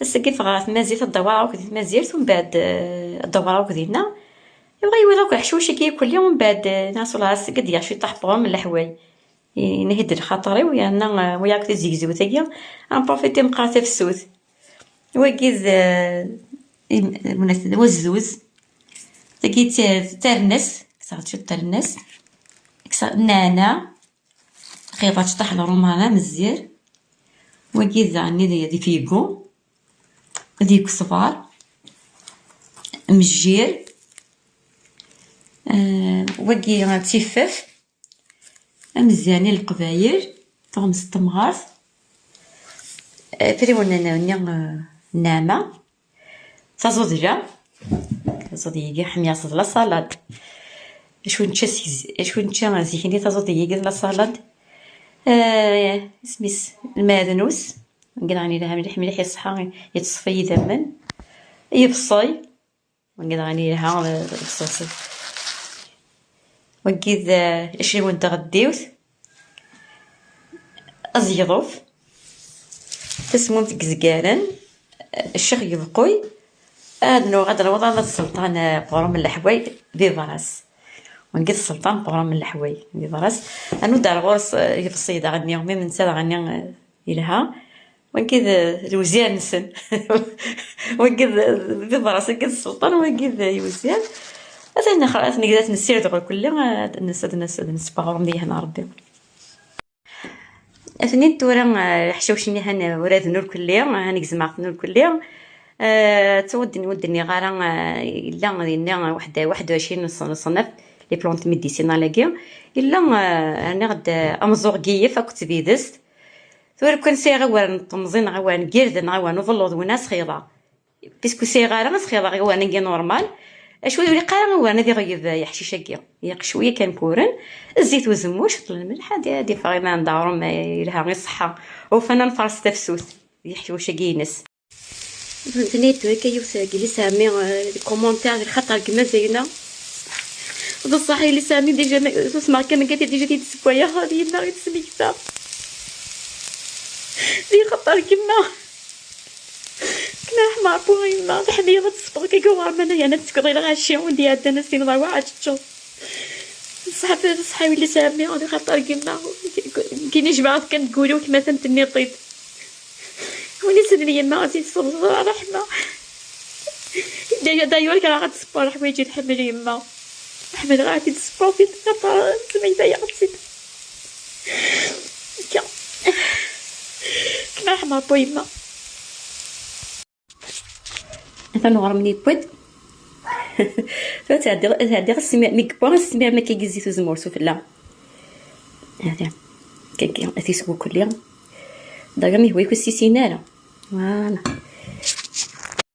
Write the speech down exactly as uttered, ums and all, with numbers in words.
Ass-agi ffɣeɣ ɣer tmazirt, ad dawreɣ akk di tmazirt, umbeɛd, eh, ad dawreɣ akk dinna. Yebɣa yiwala akk leḥcic-agi kulli, umbeɛd, eh, nniɣ-as: "Wellah ass-agi ad d-yaɣ cwiṭ aḥebrum n leḥwal." Yenna-yi-d lxaṭer-iw, yerna, eh, wiyaɣ tizegzewt-agi, ad nprofiti meqqar tafsut. Wagi d, eh, im-, d wazduz. Tagi d ta-, d tarnast, kkseɣ-d cwiṭ tarnast. Kkseɣ nneɛna, xiḍ-as cṭaḥ n ṛṛuman am zzir. Wagi daɣen d, d ifeygu, d ikesbar, mejjir. Eh, wagi d tifaf, am zzir n Leqbayel, tuɣmest n temɣart. Eh, afriwen-nni, eh, nneɛma. Taẓudla. Taẓudla-agi ḥmiɣ-tt d la salade. Acu nečča seg z-, acu nečča zik-nni, taẓudla-agi d la salade. Eh, isem-is lmeɛdnus. Ngi daɣen yelha mliḥ mliḥ, iṣeḥḥa, yettṣeffi idammen. Yebṣel. Wagi daɣen yelha, eh, lṣuṣi. Wagi d, eh, acriwen n tɣeddiwt. Azegḍuf. Tasmumt n yizgaren. Eh, ccix yebquy. Ad nuɣ-, ad nwaḍ ad sselṭan, eh, qrum n leḥway di bras. Wagi d sselṭan qrum n leḥway di bras. Anud ar ɣur-s, eh, yebṣi daɣen, mi netta daɣen, eh, yelha. Wagi d, d lewzir-nsen. Wagi d, d bras, wagi d sselṭan, wagi d lewzir. Atan nexra-, atan nessared ɣur kulli, ad nes-, ad nes-, ad nesbeɣ ɣur-m di yehna Rebbi. Atni tura, eh, leḥcawcin-nni han uraden ur kulli, han gezmeɣ-ten ur kulli. Eh, ttawudden ur d-nniɣ ara, eh, yella dinna waḥed, waḥed u ɛecrin n ṣ-, ṣṣnaf, les plantes médicinales-agi. Yella, eh, rniɣ-d, eh, ameẓẓuɣ n yiyef akked tbidest. Tura kan sɛiɣ awal n temẓi neɣ awal n yirden neɣ awal n uḍelluḍ win ad sxiḍeɣ. Puisque ur sɛiɣ ara ad sxiḍeɣ awal-agi normal. Acu ur ilaq ara awal ad iɣeyyeb yeḥcic-agi. Ilaq cwiya kan n wuren, zzit uzemmur, cwiṭ n lmelḥ, ad, ad iffeɣ iman d aɣrum, eh, yelha i ṣṣeḥḥa. Ufan ad nfaṛes tafsut d yeḥcic-agi-ines. Tenna-yi-d tura kan yiwet n yelli Sami, eh, di commentaire, di lxaṭer gma Zeyna. D ṣṣeḥ, yelli Sami, déjà, ma, susmeɣ kan, ma déjà, déjà, di d-sewwayeɣ, d yemma i d-smekta. Di xaṭer gma. Kma ḥma Rebbi a yemma, teḥmiḍ ad tesfeḍ kagi uɣerman, yerna ad tekkeḍ i lɣaci, win d-iɛeddan ad s-tiniḍ: "Arwaḥ ad teččeḍ." Ṣṣeḥ, ṣṣeḥ, yelli Sami, di xaṭer gma. Kini jemɛeɣ kan deg wul-iw, kma tenniḍ-t-id. Win isellen yemma, ad tt-id-tṣebber ṛṛeḥma. D'ailleurs, d'ailleurs, kra ad tṣebber leḥwayeǧ i tḥemmel yemma. Ḥemmleɣ ad tt-id-tṣebber, xaṭer semmayet-aɣ-tt-id. Akka. Kma ṛeḥma Ṛebbi yemma. Atan uɣrum-nni yewwi-d. Tura ad ɛeddiɣ, ad ɛeddiɣ asmi, mi yewwa, asmi ma akka yezzi-t uzemmur sufella. Hada. Kagi, ad t-iswu kulli. D'ailleurs, mi yehwa-yak ur s-issin ara. Voilà.